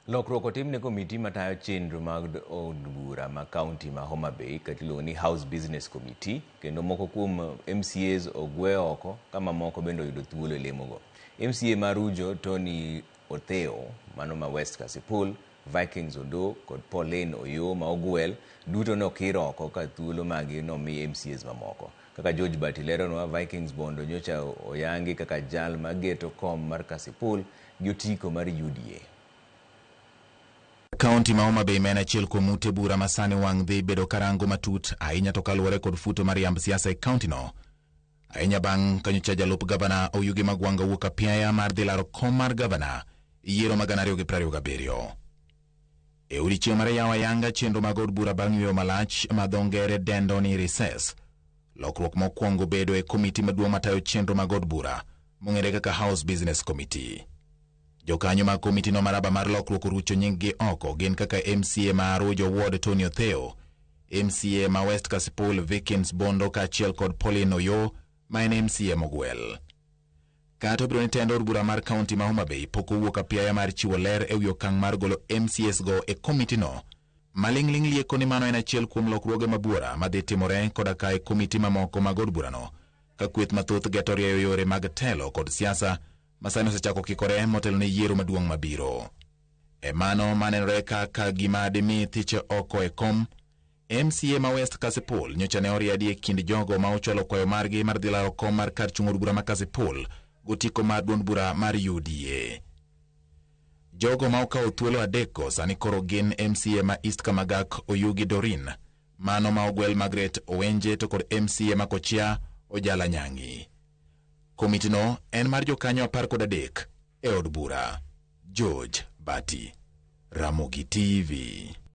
Lokruok otim ne komiti matayo chenro mag od bura ma kaunti ma Homa Bay kata iluongo ni House Business Committee kendo moko kuom MCAs ogwe oko ka mamoko bende oyudo thuolo e lemogo. MCA ma Rujo Tony Otheo mano ma West Kasipul, Vikings Odo kod Pauline Oyoo ma Ogwel duto ne okir oko ka thuolo magi nomi MCAs mamoko. Kaka George Bati leronwa, Vikings Bondo nyocha oyangi kaka jal mageto kom mar Kasipul gi otiko mar UDA. Kaunti ma Homa Bay ma en achiel kuom ute bura ma sani wang' dhi bedo karango matut ahinya to kaluwore kod futo mar yamb siasa e kaunti no. Ahinya bang' kanyocha jalup gavana Oyugi Magwanga wuok apiaya mar dhi laro kom mar gavana e yiero ma 2027. E odiechieng' mar yawo ayanga chenro mag od bura bang' yweyo malach ma dho ngere dendo ni recess. Lokruok mokwongo bedo e komiti maduong' matayo chenro mag od bura mong'ere kaka House Business Committee. Jokanyo mag komitino maraba mar lokruok orucho nying-gi oko gin kaka MCA ma Arujo Ward Tony Otheo, MCA ma West Kasipul Vikins Bondo kaachiel kod Pauline Oyoo ma en MCA Mogwel. Kata obedo ni tend od bura mar kaunti ma Homa Bay pok owuok apiaya mar chiwo ler e wi okang' mar golo MCAs go e komitino, maling'ling' lieko ni mano en achiel kuom lokruoge mabuora madhi timore koda ka e komiti mamoko mag od burano ka kweth mathoth geto rieyo yore mag telo kod siasa masani osechako kikore motelo ne yiero maduong' mabiro. E mano manenore kaka gima dimi thiche oko e kom, MCA ma West Kasipul nyocha ne oriedi e kind jogo ma ochwalo kwayo margi mar dhi laro kom mar kar chung' od bura ma Kasipul gotiko mar duond bura mar UDA. Jogo ma okawo thuolo adekgo sani koro gin MCA ma East Kamagak Oyugi Dorin, mano ma ogwel Margaret Owenje to kod MCA ma Kochia Ojala Nyangi. Komitino en mar jokanyo 13 e od bura. George Bati, Ramogi TV.